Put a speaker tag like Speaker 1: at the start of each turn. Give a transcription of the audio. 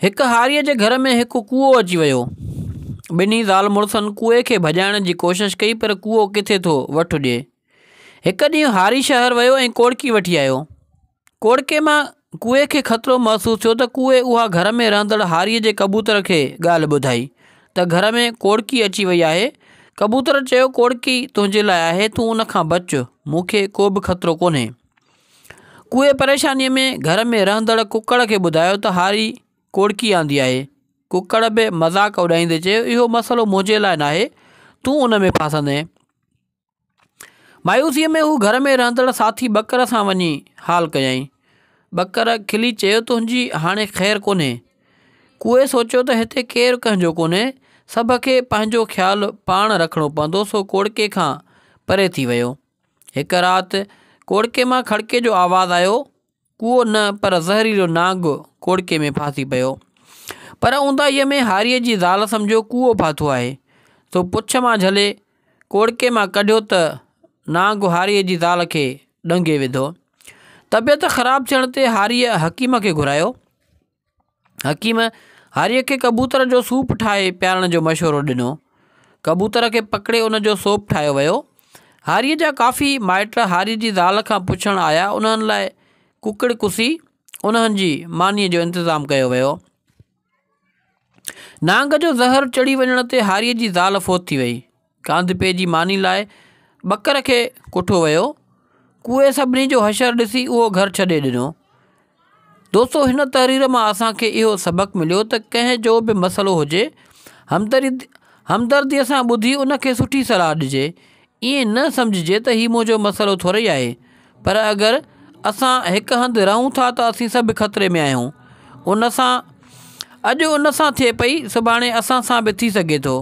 Speaker 1: هڪ هاريء جي گهر ۾ هڪ ڪوئو اچي ويو. ٻنهي زال مڙسن ڪوئي کي ڀڄائڻ جي ڪوشش ڪئي پر ڪوئو ڪٿي ٿو وٺ ڏئي. هڪ ڏينهن هاري شهر ويو ۽ ڪوڙڪي وٺي آيو. ڪوڙڪي مان ڪوئي کي خطرو محسوس ٿيو ته ڪوئي اها گهر ۾ رهندڙ هاريء جي ڪبوتر کي ڳالهه ٻڌائي ته گهر ۾ ڪوڙڪي اچي وئي آهي. ڪبوتر چيو ڪوڙڪي تنهنجي لاء آهي تون ان کان بچ مون کي ڪو به خطرو ڪونهي. ڪوئي پريشانيء ۾ گهر ۾ رهندڙ ڪڪڙ کي ٻڌايو ته هاري ڪوڙڪي آندي آهي. ڪڪڙ به مذاق اڏائيندي چيو اهو مسئلو منهنجي لاء ناهي، تون ان ۾ ڦاسندين. مايوسيء ۾ هو گهر ۾ رهندڙ ساٿي ٻڪر سان وڃي حال ڪيائين. ٻڪر کلي چيو تنهنجي هاڻي خير ڪونهي. ڪوئي سوچيو ته هتي ڪير ڪنهن جو ڪونهي، سڀ کي پنهنجو خيال پاڻ رکڻو پوندو سو ڪوڙڪي کان پري ٿي ويو. هڪ رات ڪوڙڪي مان کڙڪي جو آواز آيو. ڪوئو نه پر زهريلو نانگ ڪوڙڪي ۾ ڦاسي پيو. پر اونداهيء ۾ هاريء جي زال سمجهيو ڪوئو ڦاٿو آهي، سو پڇ مان جهلي ڪوڙڪي مان ڪڍيو ته نانگ هاريء جي زال کي ڏنگي وڌو. طبيعت خراب ٿيڻ تي هاريء حڪيم کي گهرايو. حڪيم هاريء کي ڪبوتر جو سوپ ٺاهي پيارڻ جو مشورو ڏنو. ڪبوتر کي پڪڙي ان جو سوپ ٺاهيو ويو. هاريء جا ڪافي مائٽ هاريء جي زال کان پڇڻ آيا انهن لاء ڪڪڙ ڪسي انهن جي مانيء جو انتظام ڪيو ويو. نانگ جو زهر چڙهي وڃڻ تي هاريء جي زال فوت ٿي وئي. ڪانڌپي جي ماني لاء ٻڪر کي ڪٺو ويو. ڪوئي سڀني جو حشر ڏسي اهو گهر ڇڏي ڏنو. دوستو هن تحرير مان اسان کي اهو سبق مليو ته ڪنهن جو به مسئلو هجي همدردي سان ٻڌي ان کي سٺي صلاح ڏجي ائين نه سمجهجي ته هي منهنجو مسئلو ٿورئي آهي پر اگر اسان هڪ هنڌ رهون ٿا ته اسين سڀ خطري ۾ آهيون ان سان اڄ ان سان ٿئي پئي سڀاڻي اسان سان به ٿي سگهي ٿو.